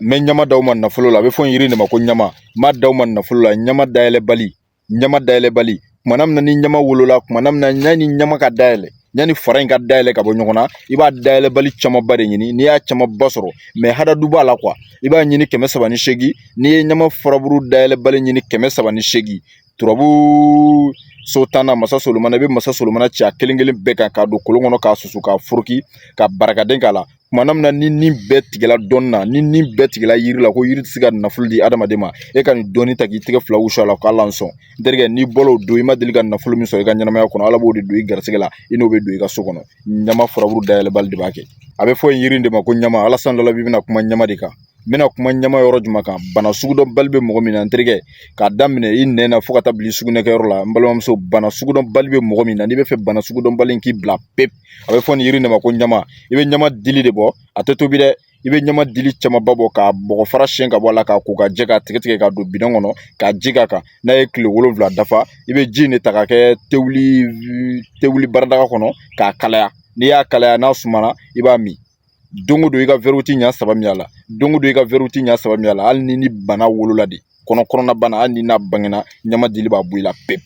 N bɛ ɲama d'aw ma nafolo la, a bɛ fɔ yiri de ma ko ɲama. N b'a d'aw ma nafolo la, ɲama dayɛlɛbali, ɲama dayɛlɛbali. Kumana min na ni ɲama wolola, kumana min na yanni ɲama ka dayɛlɛ, yanni fara in ka dayɛlɛ ka bɔ ɲɔgɔn na, i b'a dayɛlɛbali camanba de ɲini. N'i y'a camanba sɔrɔ, mɛ hadadu b'a la kuwa, i b'a ɲini 308. N'i ye ɲama furaburu dayɛlɛbali ɲini 308, turabu so tanna masa solomana, i bɛ masa solomana ci a kelen kelen bɛɛ kan k'a don kolon kɔnɔ, k'a susu, k'a foroki, ka barakaden k'a la. Kumana min na ni nin bɛɛ tigɛla dɔɔni na, ni nin bɛɛ tigɛla yiri la, ko yiri tɛ se ka nafolo di adamaden ma, e ka nin dɔɔni ta k'i tɛgɛ fila wusu a la k'a lansɔn. N terikɛ, n'i bɔla o don, i ma deli ka nafolo min sɔrɔ i ka ɲɛnamaya kɔnɔ, Ala b'o de don i garisɛgɛ la, i n'o bɛ don i ka so kɔnɔ. Ɲama furaburu dayɛlɛbali de b'a kɛ. A bɛ fɔ yiri de ma ko ɲama. Alasan dɔ la, bi bɛna kuma ɲama de kan. N bɛna kuma ɲama yɔrɔ jumɛn kan? Bana sugudɔnbali bɛ mɔgɔ min na, n terikɛ, k'a daminɛ i nɛn na fo ka taa bila i sugunɛkɛyɔrɔ la. N balimamuso, bana sugudɔnbali bɛ mɔgɔ min na, n'i bɛ fɛ bana sugudɔnbali k'i bila pewu, a bɛ fɔ nin yiri de ma ko ɲama. I bɛ ɲama dili de bɔ, a tɛ tobi dɛ. I bɛ ɲama dili camanba bɔ, k'a bɔgɔ fara siyɛn ka bɔ a la, k'a ko ka jɛ, k'a tigɛ tigɛ, k'a don bidɔn kɔnɔ, k'a ji k'a kan. N'a ye tile 7 dafa, i bɛ ji in de ta k'a kɛ tewuli baradaga kɔnɔ k'a kalaya. N'i y'a kalaya, n'a sumana, i b'a min. Don o don, i ka wɛri ɲɛ saba min a la, don o don, i ka wɛri ɲɛ saba min a la. Hali ni bana wolola de kɔnɔ, kɔnɔna bana, hali ni n'a bangena, ɲama dili b'a bɔ i la pewu.